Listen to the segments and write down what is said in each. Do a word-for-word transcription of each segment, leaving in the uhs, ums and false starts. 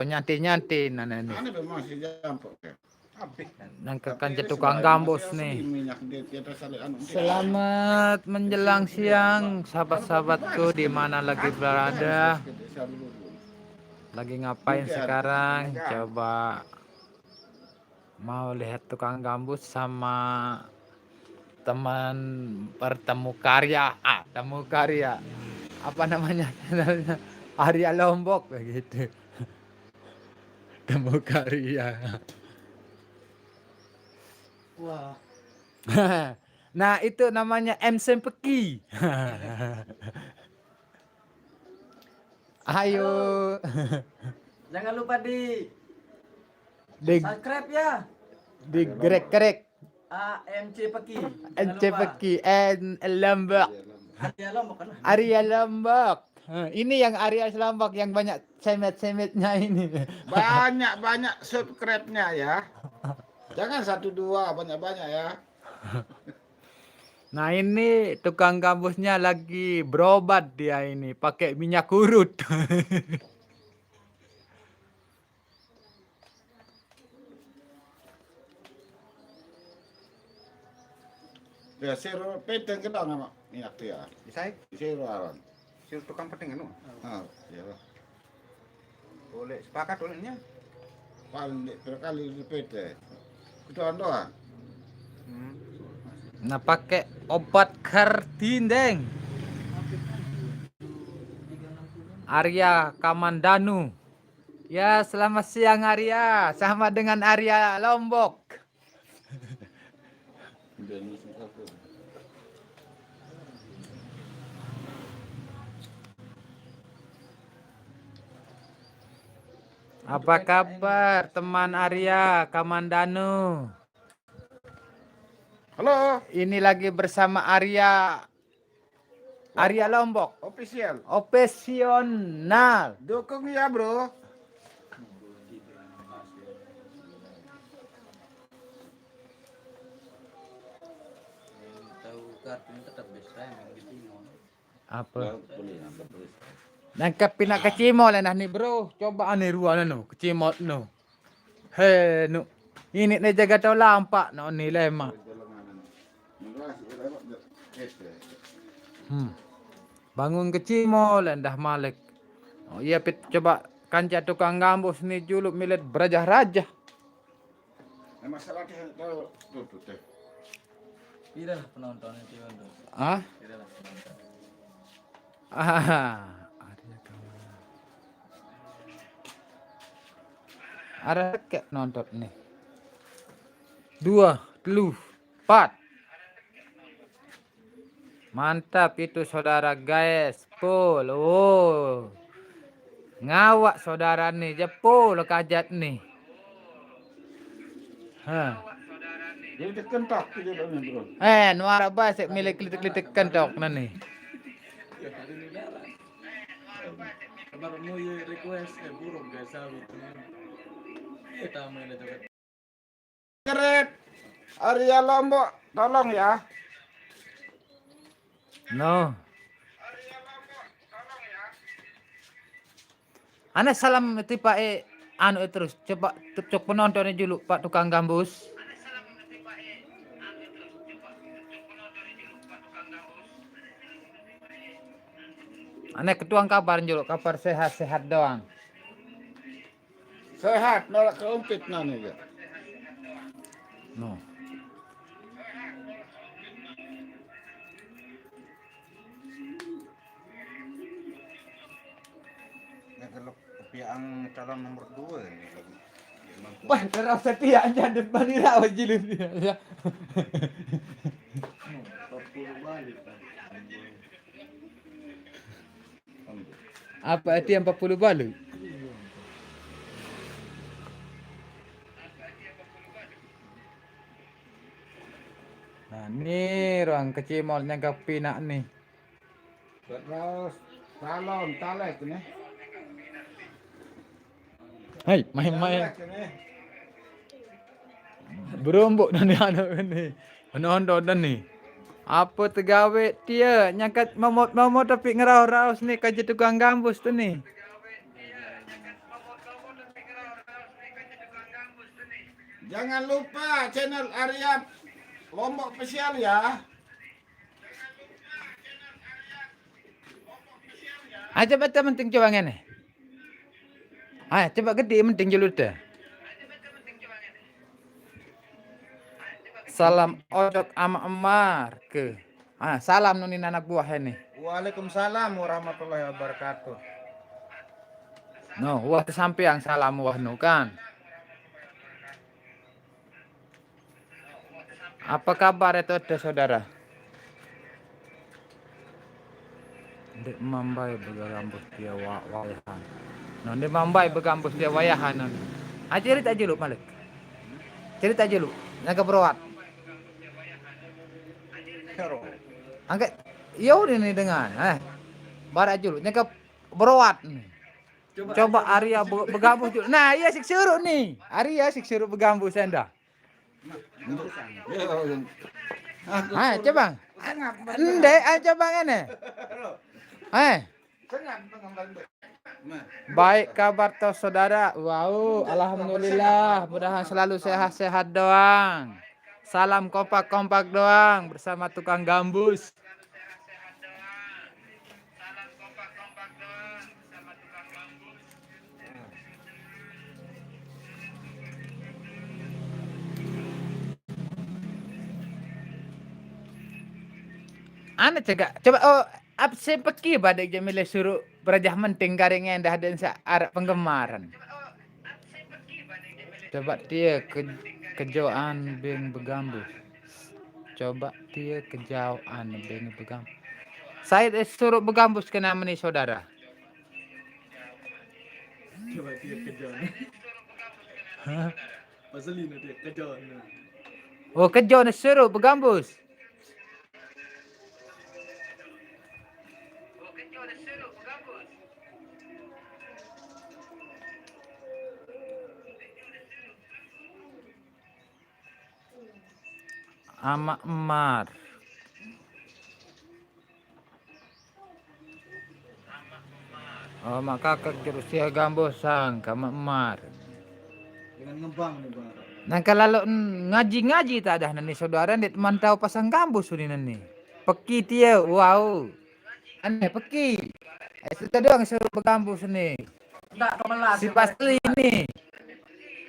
Penyanti-nyanti nana ni. Ane pe masih jampok ya. Nang ke kanca tukang gambus nih. Selamat menjelang siang, sahabat-sahabatku di mana lagi berada. Lagi ngapain sekarang? Coba mau lihat tukang gambus sama teman bertemu karya. Ah, temu karya. Apa namanya channelnya? Arya Lombok begitu. Temu karya. Wah. Nah, itu namanya M C Peki. Ayo. Jangan lupa di di subscribe ya. Digrek-grek. A M C Peki. Jangan M C lupa. Peki and Lombok. Arya Lombok kan? Arya Lombok. Nah, ini yang Arya Lombok yang banyak semet-semetnya ini. Banyak-banyak subscribe-nya ya. Jangan satu dua, banyak-banyak ya. Nah, ini tukang gambusnya lagi berobat dia ini, pakai minyak urut. Ya, sero peteng kedang ama minyak dia. Isai? Sero aran. Sero tukang peteng anu. Ah, iya lah. Boleh sepakat olehnya. Paling dek berkali di pete. Kedang doang. Hmm. Nah, pakai obat kartindeng. Arya Kamandanu. Ya, selamat siang Arya. Sama dengan Arya Lombok. Apa kabar teman Arya Kamandanu? Halo. Ini lagi bersama Arya, Arya Lombok. Official. Opesional. Dukung ya, Bro. Tahu kartunya tetap bisa yang gitu. Apa? Nangkap pinak kecimol enak nih, Bro. Coba aneh ruangan no, kecimol no. He, nu. Ini nih jaga tau lampak no ni lemak. Hmm. Bangun kecimol endah malik. Oh iya, pit, coba kanca tukang gambus nih julu milet berajah-rajah. Nah, masalah dia tahu tuh tuh teh. Pira lah penontonnya Tiwan tuh? Hah? Pira lah penonton? Ah, ada kawan. Ada kek nonton nih. Dua, telu, empat. Mantap itu saudara guys. Full. Oh. Ngawak saudara nih, jepul kajat nih. Ha. Jadi kentok gitu loh, Bro. Eh, nuara basik milik litik-litik kentok nani. Kabar mau ya request eh burung guys sawit. Iya tamu ini juga. Keret. Arya Lombok, tolong ya. No. Ana salam tipa e anu e terus coba cok penonton e julu Pak tukang gambus. Ana ketuang kabar julu kabar sehat-sehat doang. Sehat, nolak keumpit nani ya. No. Nah, kalau kepiang calon nomor dua ini. Bah, terasa tiak aja depan ira wajilin dia. Ya. Apa arti empat puluh balu? Nah, ni ruang kecimol nyangka pinak ni. Raus salon talek ni. Hai, main-main. Berumbuk dan anu ni. Penonton dan ni. Apa tegawe dia nyangkat momot-momot tapi ngerau-raus ni kaji tukang gambus tu ni. Jangan lupa channel Arya Lombok Official ya. Aja baca penting coba ngene. Ah, coba gede penting julu deh. Salam ojok ama emar ke. Ah, salam nunin anak buah ini. Waalaikumsalam warahmatullahi wabarakatuh. No, wah sampeang salam wah nu kan. Apa kabar itu ada saudara? Ndeq mambai begambus dia wa wayahan. No, ndeq mambai begambus dia wayahan no. Ah, cerita aja lu malik. Cerita aja lu. Nyangka beroat. Angkat. Iya udah nih dengan. Eh. Barak aja lu. Nyangka beroat nih. Coba Arya be- begambus dulu. Nah, iya sik suruh nih. Arya sik suruh begambus endah. Hai, coba. Ndek, ayo coba ngene. Hai. Baik kabar toh saudara. Wow, alhamdulillah. Mudahan selalu sehat-sehat doang. Salam kompak-kompak doang bersama tukang gambus. Ane cegak, coba oh, absen peki badek Jamile suruh berajah menting garing endah dan sa arak penggemaran. Coba dia ke kejoan beng begambus. Coba dia kejoan beng begambus. Saya suruh begambus kena meni saudara. Coba dia kejoan. Hah? Pasalin dia kejoan. Oh, kejoan suruh begambus. Amak Emar. Oh, mak kakak terus ya gambosang kamak Emar. Dengan ngembang nih bang. Nang kalau ngaji-ngaji tak ada nani saudara nit mantau pasang gambus suri nani. Peki tie, wow. Aneh peki. Eh, itu doang suruh begambus nih. Enggak kemelas. Si Pasli ini.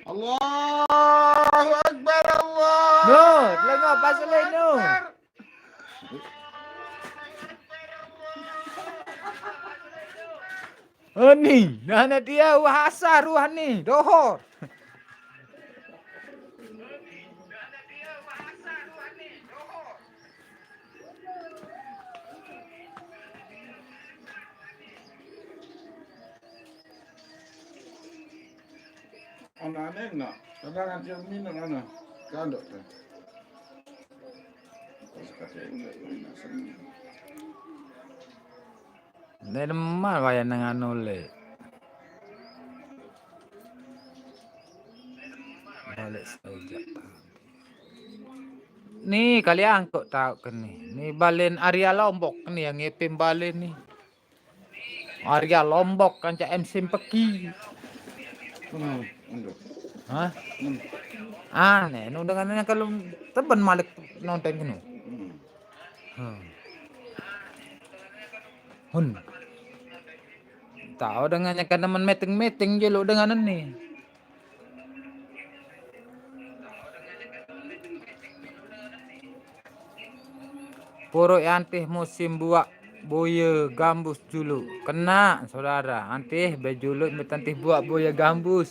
Allahu Akbar Allah. No, lengo Pasli no. Ani, nana dia wah asar wah ni, dohor. Anak-anak nak, kadang aja minum anak, kandok tu. Pas kata enggak, enggak senang. Ndeq neman wayah nengah nolek. Balik saja. Ni kali angkot tau ke ni. Ni balen Arya Lombok ni yang ngepin balen ni. Arya Lombok kanca M C peki. Hmm, enggak. Hah? Hmm. Aneh, nu dengan kalau teben malik nonton kenu. Hmm. Hmm. Hun. Tahu dengan nyekan temen meeting-meeting jelo dengan ni. Puruk antih musim buak boye gambus julu. Kena, saudara. Antih bejulu mitantih buak boye gambus.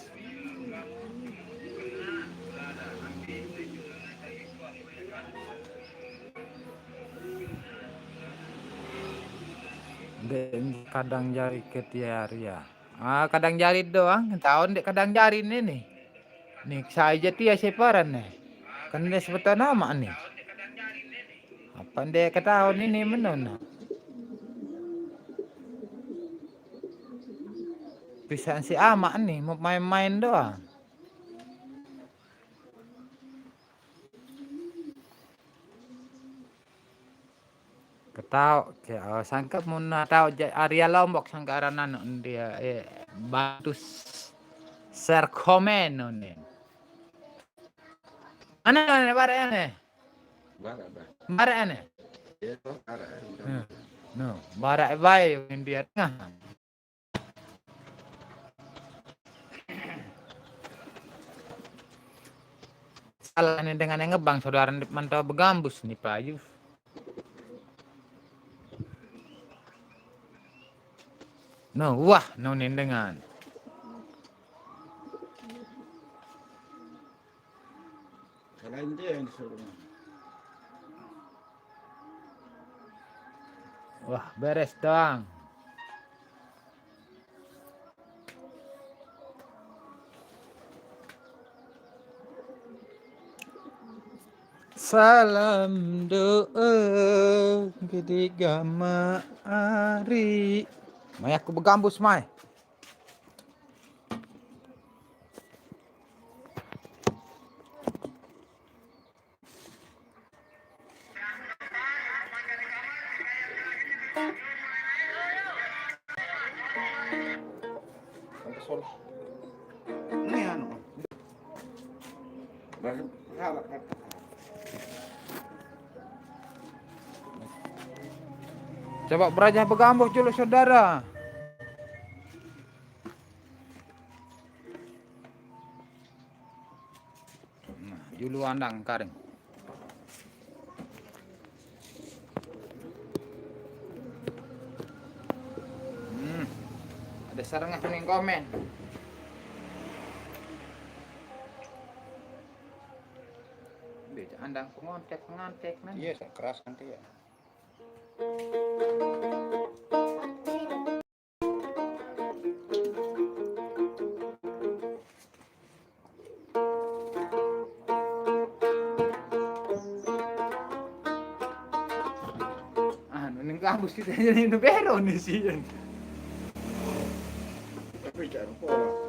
Ndeq kadang jari ketiaria. Ah, kadang jari doang, taun ndeq kadang jari ni, ni. Ni, sai jati ya separan ni. Kan dia sebetul nama ni. Apa ndeq ketaun ini menun. Pisan si amaq ni, mau main-main doang. Ketauk ke, oh, sangka mun tauk jaq Arya Lombok sangka aran anu dia, eh, batu s-, serkomen unin. Ane, ane, bare ane. Bare, bare. Bare ane. Iya, toh, bare. Hmm. No, bare bae India Tengah. Salah ni dengan yang ngebang, saudara ni mantau begambus ni, Pak Yus. No, wah, no ni dengan. Selain dia yang disuruh. Wah, beres dong. Salam doa gede gama ari. Mai aku begambus, mai. Ini anu. Bahasa Arab, kan? Coba berajah begambus dulu, saudara. Nah, julu andang karing. Hmm. Ada sarengah kuning komen. Beda andang pengontek, pengantek, nah. Iya, keras nanti ya. Anu, ning kampus kita ini bero nih sih. Tapi jangan pola.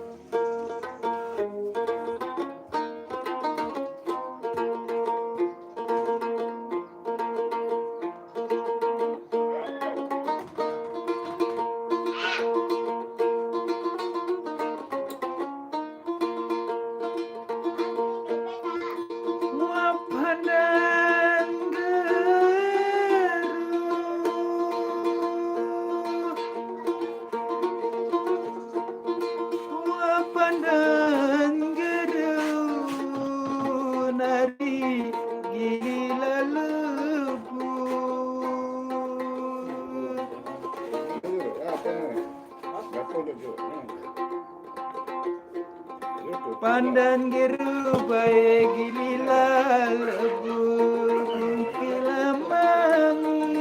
Wa pandan gero nari gila lebu. Pandan gero bae gilila lebu. Kilamangi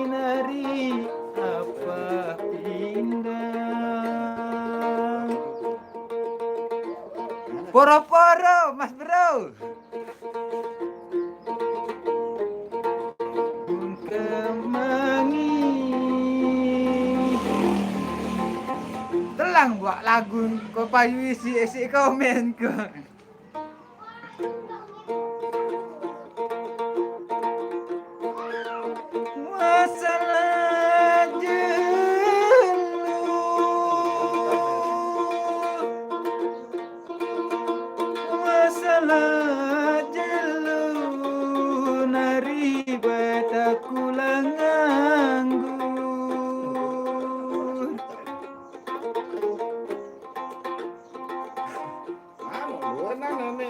nari apa pindang. Poro-poro, Mas Bro. Kemangi. Telang buat lagu ko payu isi, isi komen ko. Masalah jelo. Masalah jelo nari bataku langanggu. Anu, dua nang ini,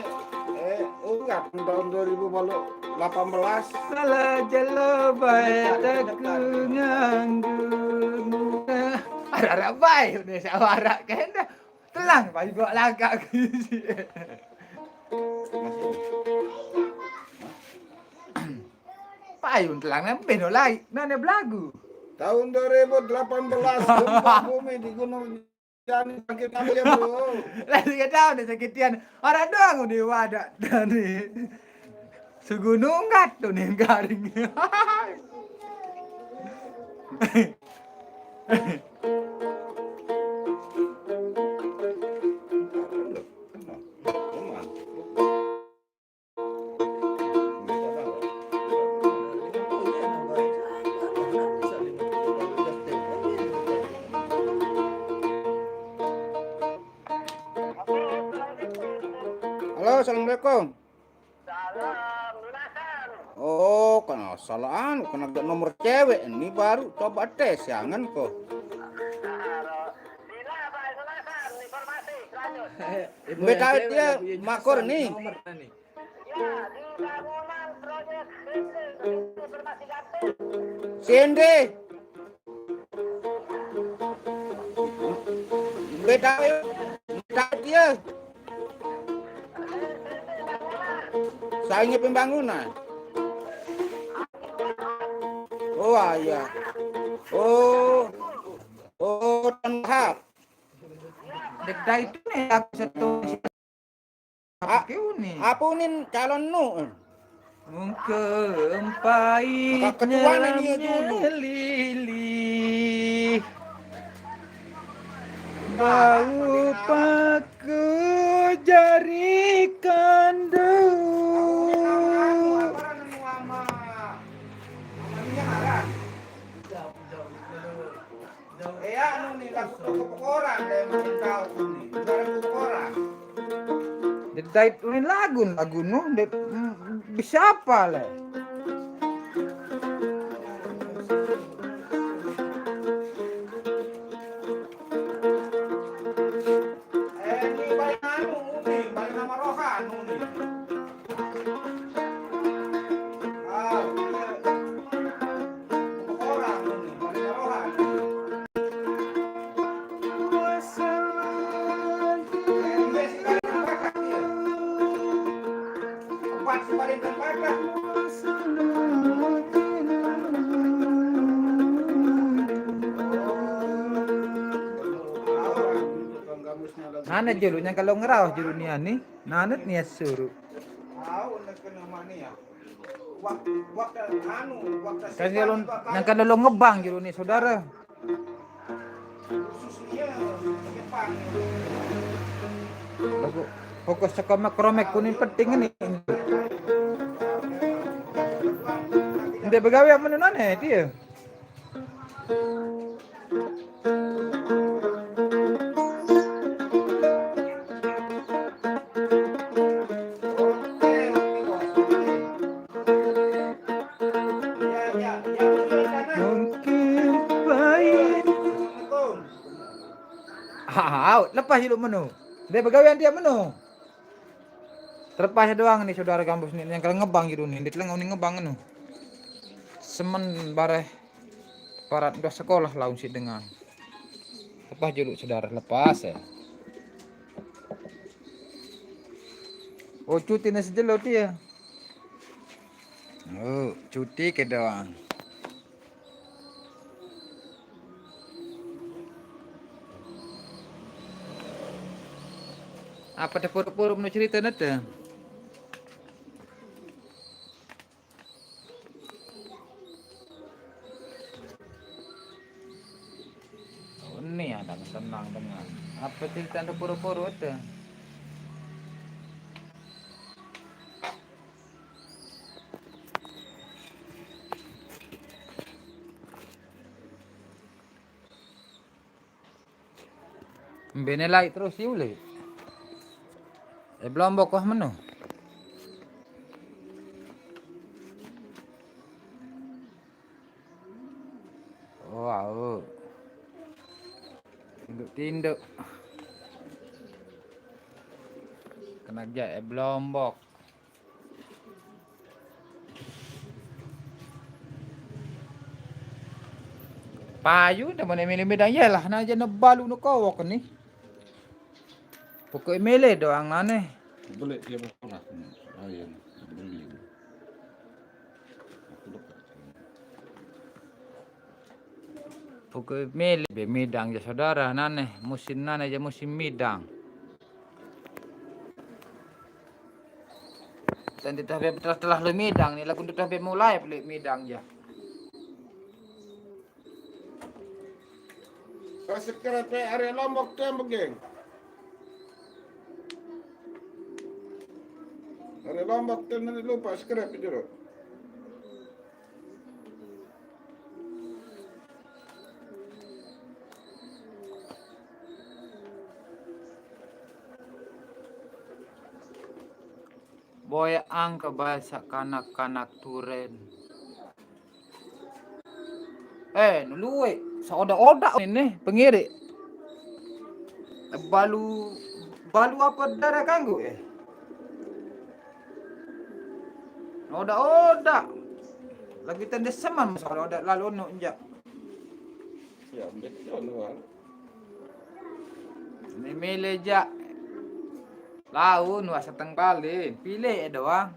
eh, unggat tahun dua ribu delapan belas. Salah jelo bae aku nganggu. Arah-arah bae, udah sawara kena. Telang, payu bawa lagak. Payung telang, nang beno lai, nang belagu. Tahun dua ribu delapan belas, gempa bumi di Gunung Jani, sakit hati ya, Bro. Lah, tiga tahun dia sakit tian. Orang doang udah wadah tadi. Segunung kat tu nih garing. Halo, assalamualaikum. Oh, kena salah anu, kena gak nomor cewek ini baru coba tes ya, ngen kok. Beta dia makor nih. Sende. Beta, beta dia. Saingi pembangunan. Oh, iya. Oh. Oh, Tan Wahab. Dek dah itu nih aku satu. Apa nih? Apa nih calon nu? Mungkin pahitnya lili. Bau paku jari kandu. Eh, anu nih, lagu toko koran deh, makin tahu nih. Udah ada toko koran. Dedait unin lagu, lagu nu, de, mm, bisa apa le? Eh, ini paling anu, nih, paling nama rohan, nih. Nane julu nya kalau ngerauh julu nia ni, nanet nia suruh. Kan kalau nang kan lolo ngebang julu ni, saudara. Fokus sekomek kromek kuning penting ini. Ndeq begawe amen nane dia. Mungkin baik. Ah, lepas julu menu. Dia begawean dia menu. Terlepas doang nih saudara gambus nih, yang kalau ngebang gitu nih, di telinga nih ngebang nih. Semen bareh parat udah sekolah laun si dengan. Lepas julu saudara, lepas ya. Oh, cuti nih sejelo dia. Oh, cuti ke doang. Apa teh puru-puru menu cerita nete? Oh, ini ada senang dengan apa cerita nete puru-puru itu? Mbene lai terus yule. Eh, belombok wah meno. Oh, au. Tinduk-tinduk. Kena jaq, eh, belombok. Payu dah mene mele midang, iyalah, nah, aja nebalu nu kowok ni. Pokok mele doang nane. Beli dia pernah. Oh iya, beli. Aku dekat. Pokok mele be midang ja saudara nane, musim nane ja musim midang. Dan ditah be telah, telah lu midang ni, lagu ditah be mulai pelik midang ja. Pas sekarang pe are Lombok tem begeng. Are Lombok tem ni lupa skrep jero. Boya angka bahasa kanak-kanak turen. Eh, nulue, seoda-oda ini pengiri. Balu, balu apa darah kanggo, eh? Oda-oda. Lagi tende seman, masalah oda lalu nu enjak. Ya, betul, Bang. Memele jak. Lau nu asa teng bale, pilih doang.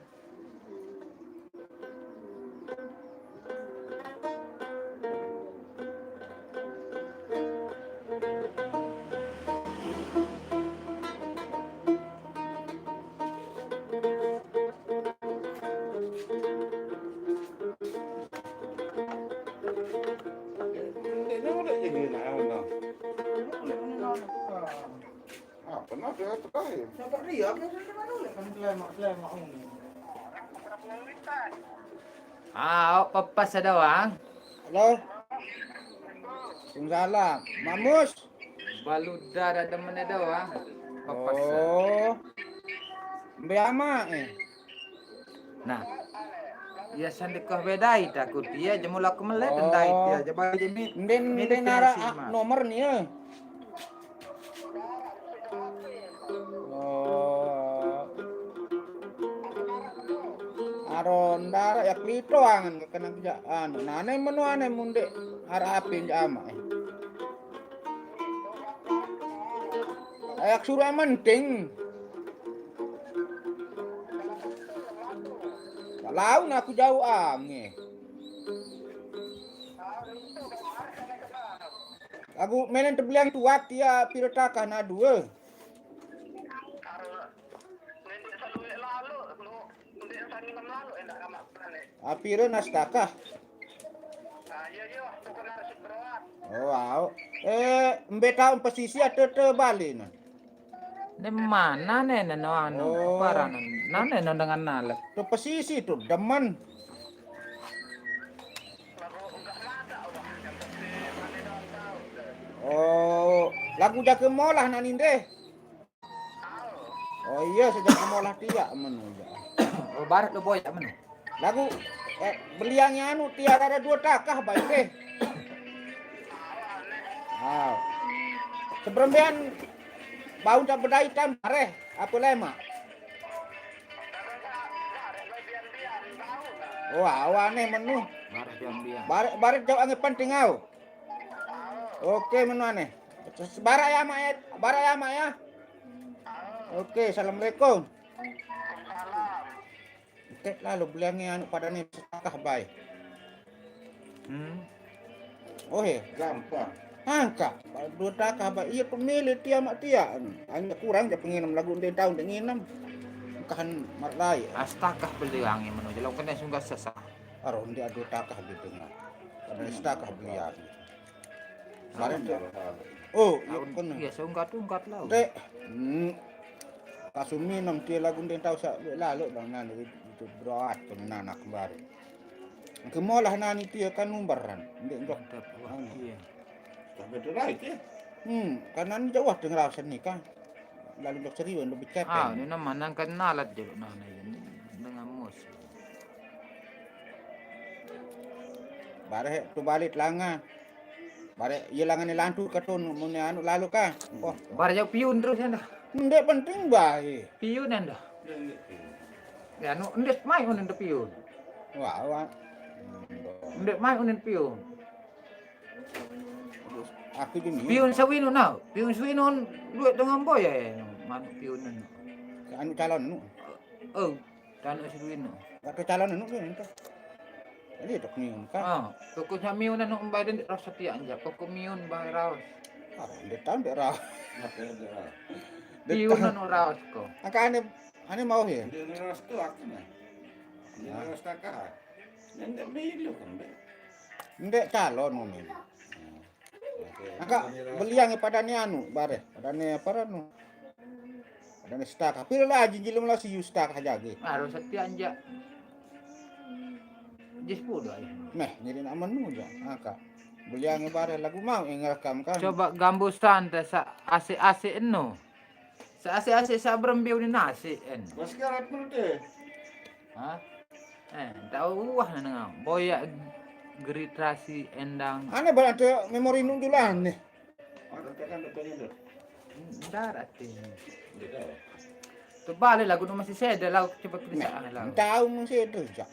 Apa nak dia terakhir? Nampak dia, apa yang mana kan kelema-kelema ini. Ah, awak pepas ada, Wang. Halo. Waalaikumsalam. Mamus. Baluda ada demen ada, Wang. Pepas. Oh. Mbe ama, eh. Nah. Iya sandikah bedai takut iya jemul aku melet ndai dia. Oh. Coba aja mi. Nden, nden nara nomor nih, eh. Oh. Aro ndara ya klito angen kena kerjaan. Nane menu ane munde arah api ama, eh. Ayak suruh menting. Laun aku jauh ange. Aku menen tebeliang tuat ya piro takah na dua. Apire na setakah? Oh, au. Eh, mbe taun pesisi ate te bali na. Ne mana ne, ne no anu, oh. Parana. Nane no dengan nale. Tu pesisi tu demen. Oh, lagu jake molah na ninde. Oh iya, sejak molah tiak menu ja. Oh, barat do boyak menu. Lagu, eh, beliangnge anu tiak ada dua takah baik deh. Ah. Seberembean bau tak bedai tan bareh, apa lemak? Wah, awane menu. Bareh biang-biang. Bareh, bareh jauh ange penting au. Oke, menu ane. Barak ya, Mak, ya. Barak ya, Mak, ya. Oke, assalamualaikum. Oke, lalu beliangnge anu padane setakah bae. Hmm. Oh, he. Gampang. Angka, dua takah bae. Iya, pemilih tiak mak tiak. Hanya kurang ja penginem lagu ndai taun ndai nginem. Kahan mat lai. Astakah beliangnge menu jelo kena sunggah sesah. Aro ndai dua takah beliangnge. Ada setakah beliangnge. Bareng. Oh, iya, kan. Iya, seungkat-ungkat lah. Dek. Hmm. Kasumi nang dia lagu ndai tau sak lalu bang nang itu berat tu nang anak baru. Kemolah nani dia kan numbaran. Ndek ndok. Mantap, wah, iya. Sampai tu lagi ya. Hmm, kanan jauh dengar seni kan. Lalu ndok serius ndok becet. Ah, ini nama nang kenalat je nang ini dengan mus. Bareh tu balik langa. Bareh iya langane lantur katun mune anu lalu ka. Oh. Bareh jauh piun terus enda. Ndek penting bae. Piun enda. Ya anu ndek mai unen piun. Wah, wah. Ndek mai unen piun. Aku jemi. Piun sawinu nau. Piun sawinu duit dengan boy ya. Manuk piun anu. Anu calon anu. Oh. Tanuk siruin no. Waktu calon anu kan entah. Jadi tok miun kan. Ah, pokoknya miun anu mbai den rasa tiak anja. Pokok miun mbai raos. Ah, dia tahu dia raos. Piun anu raos ko. Angka ane, ane mau ya. Dia raos tu aku nah. Dia raos takah. Nende milu kan be. Ndek calon mau milu. Angka beliangnge padane anu, bareh. Padane apa anu? Padane setakah. Pira lah jinjil mula siu setakah jage. Harus setia anja. Jis pudo ayo. Meh, jadi nak menu ja. Angka. Beliangnge bareh lagu mau yang ngerekam kan. Coba gambusan te sa asik-asik eno. Sa asik-asik sa berembiu ni nasi en. Mas karat menu te. Hah? Eh, tahu wah nang boyak geritrasi endang. Ane barang tu memori nunjulan nih. Darat ini. Terbalik lagu nu masih seda lagu cepat bisa lagu. Tahu masih itu jak.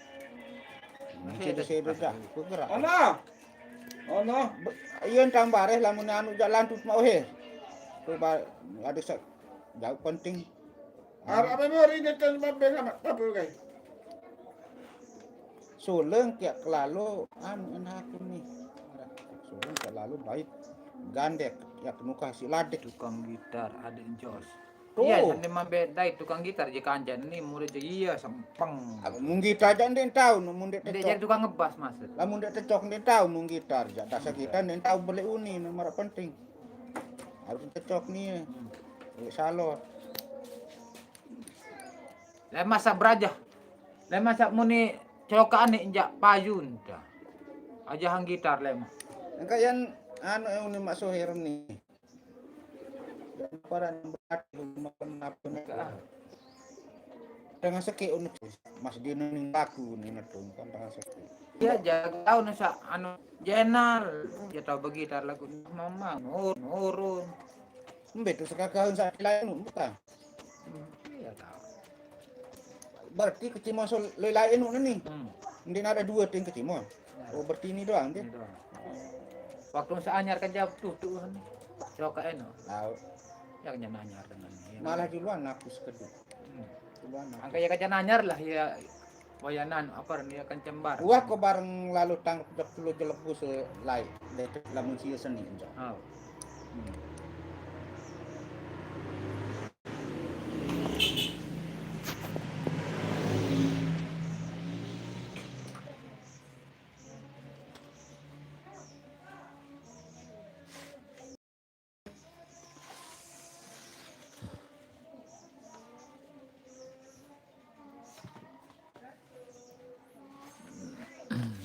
Masih itu saya dah bergerak. Ana. Ana. Iya tambah reh lamun anu jalan tu mau he. Tu ba- ada sak jauh penting. Arah memori ni kan babeng amat apa guys. Suleng kiak kelalu anu enak aku nih. Suleng kiak lalu baik gandek ya penuh kasih ladek. Tukang gitar ada jos. Tuh. Iya, sampai mambe dai tukang gitar je kancan ni murid je iya sempeng. Aku mung gitar aja ndek tahu nu mun ndek Dia tecok. Jadi tukang ngebas maksud. Lamun ndek tecok ndek tahu mung gitar ja dasar kita ndek tahu beli uni nu marah penting. Harus tecok nih. Beli salon. Lah masa beraja. Lah masa muni celokaan ni injak payun dah. Aja hang gitar lema. Engka yang anu yang uni Mak Soher nih. Para berarti makan apa nih? Tengah seki unu Mas Dino ning laku nih netung kan tengah seki. Iya jaga tahu nasa anu Jenal. Ya tahu begitar lagu mama nurun nurun. Mbe tu sekakahun sak lain nu bukan. Iya tahu. Berarti kecimol sol lain nu nih. Hmm. Ndek ada dua ting kecimol. Oh berarti ini doang dia. Ini doang. Waktu saya anyar kerja tuh tuh kan. Coba eno. Tahu. Ya kerja anyar dengan ini. Malah duluan aku sekedip. Hmm. Duluan aku. Angka ya kerja anyar lah ya. Wayanan apa nih ya kan cembar. Wah kok bareng lalu tang dua puluh jelebu selai. Dek lamun sia seni enjo. Oh. Hmm.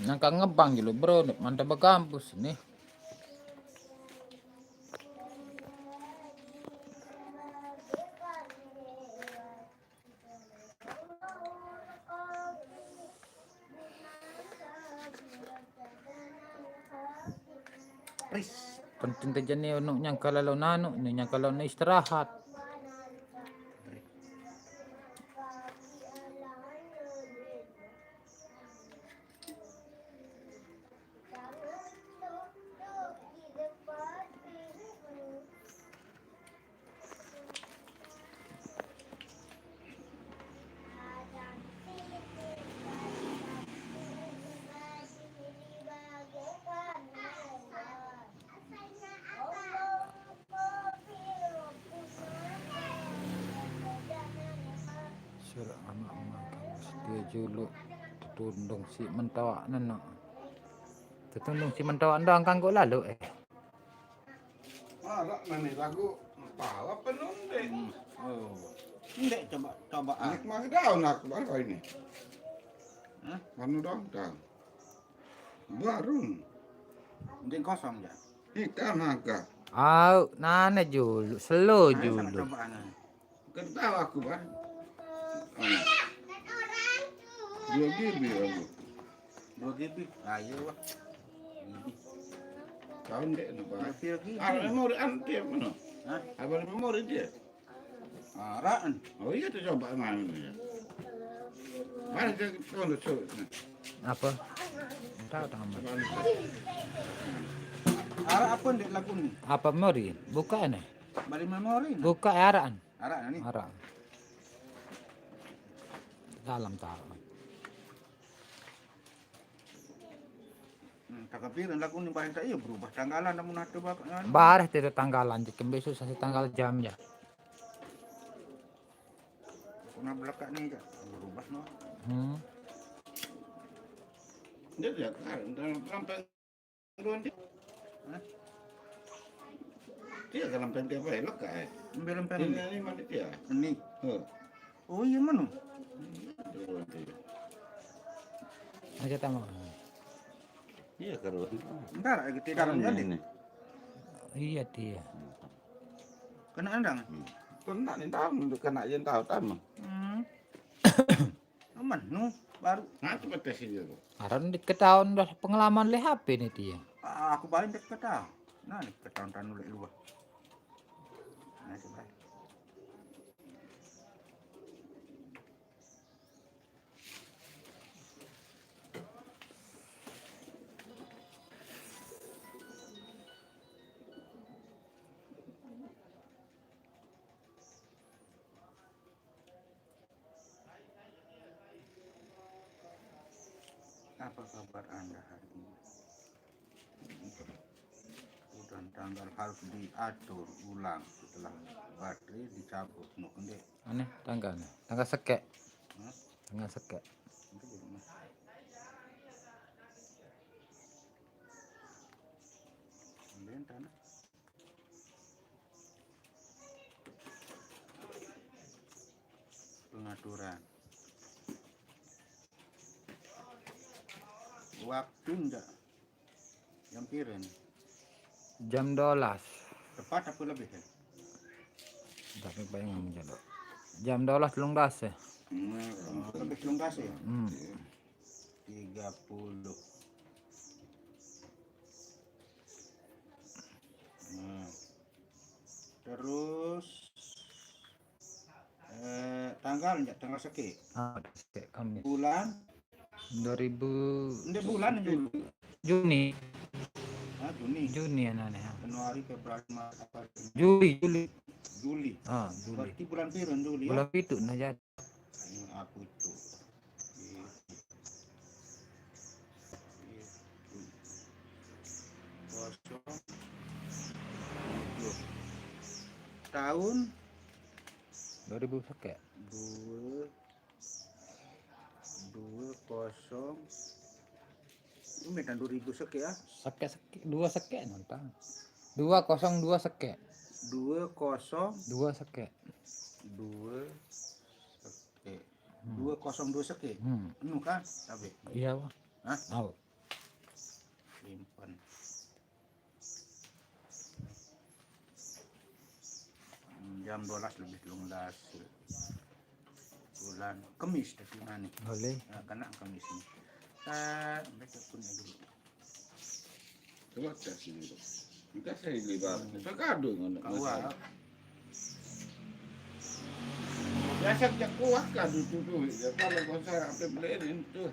Nangka ngebang gitu bro, mantap bekampus nih. Ris. Penting aja nih anu nyangka lalu nanu nih nyangka lalu istirahat. Surak anak makan setia juluk tetundung si mentawak neno. Tetundung si mentawak ndang kanggo lalu eh. Arak nani lagu tawa penuh deh. Oh. Ndek coba coba ah. Anak mah daun aku baru ini. Hah? Anu dong daun. Baru. Ndek kosong ya. Ikan naga. Au, nane julu, selo Ayo sama julu. coba anak. Kan tahu aku bang. Anu. Dua gibi aku. Dua G B. Ayo wah. Ini. Tahun dek anu bang. Dua G B. Ada memori anu dia mana? Hah? Ada memori dia. Araan. Oh iya tuh coba mana ya. Mana dia kalau tuh. Apa? Tahu tak amat. Araan apa ndek lagu nih? Apa memori? Buka nih. Bari memori. Nah. Buka araan. Araan nih. Araan. Dalam taruh. Hmm, tak kepikiran lagu nih bahasa iya berubah tanggalan namun ada bapak. Bareh tidak tanggalan, jadi besok saya tanggal jam ya. Kena belakang nih ya. Berubah no. Hmm. Dia dia kan sampai duluan dia. Hah? Dia dalam pente apa ya lekat eh. Ambil Ini lempeng. ini mana dia? Ini. Huh. Oh iya mana? Duluan dia. Aja tamu. Iya karuan. Entar lagi tidak Ini, kan ini. Iya dia. Kena endang. Kena ni tahu kena yang tahu tamu. Hmm. Menu baru. Nah, coba tes ini tuh. Aran diketahuan dah pengalaman le H P nih dia. Ah, aku paling deket ah. Nah, deket tahun-tahun dulu luar. Nah, coba. Apa kabar Anda hari ini? Dan tanggal harus diatur ulang setelah baterai dicabut. Nuk ndek. Aneh tanggal nih. Tanggal sekek. Tanggal sekek. Kemudian tanah pengaturan waktu ndak yang piren jam dua belas. Tepat apa lebih ya? Tapi bayang menjadi jam dua belas telung dasa ya. Hmm, lebih telung dasa ya? Hmm. Tiga puluh. Nah. Terus eh, tanggal ndak tanggal sekek. Ah, sekek Kamis. Bulan Dua ribu ndak bulan dulu. Juni. Ah, Juni. Juni aneh ya. Januari, Februari, Maret, April. Juli, Juli. Juli. Ah, Juli. Berarti bulan piren Juli ya? Bulan pitu nah jadi. Ini apa itu? Itu. Itu. Kosong. Tujuh. Tahun Dua ribu sekek. dua dua kosong. Ini kan dua ribu sekek ya? Sekek sekek dua sekek nonton. Dua kosong dua sekek. Dua kosong Dua sekek. dua sekek. Dua kosong dua sekek. Hmm. Anu kan? Tapi Iya wah. Hah? Au. Simpan. Hmm, jam dua belas lebih telung dasa. Bulan Kemis tadi nani. Boleh. Nah, kena Kemis ni. Eh, mereka pun dulu. Coba tes ini tuh. Kita saya libar. Saya kado ngono. Kau ah, Biasa jak kuah kado tuh tuh. Ya kalau kau saya apa beliin tuh.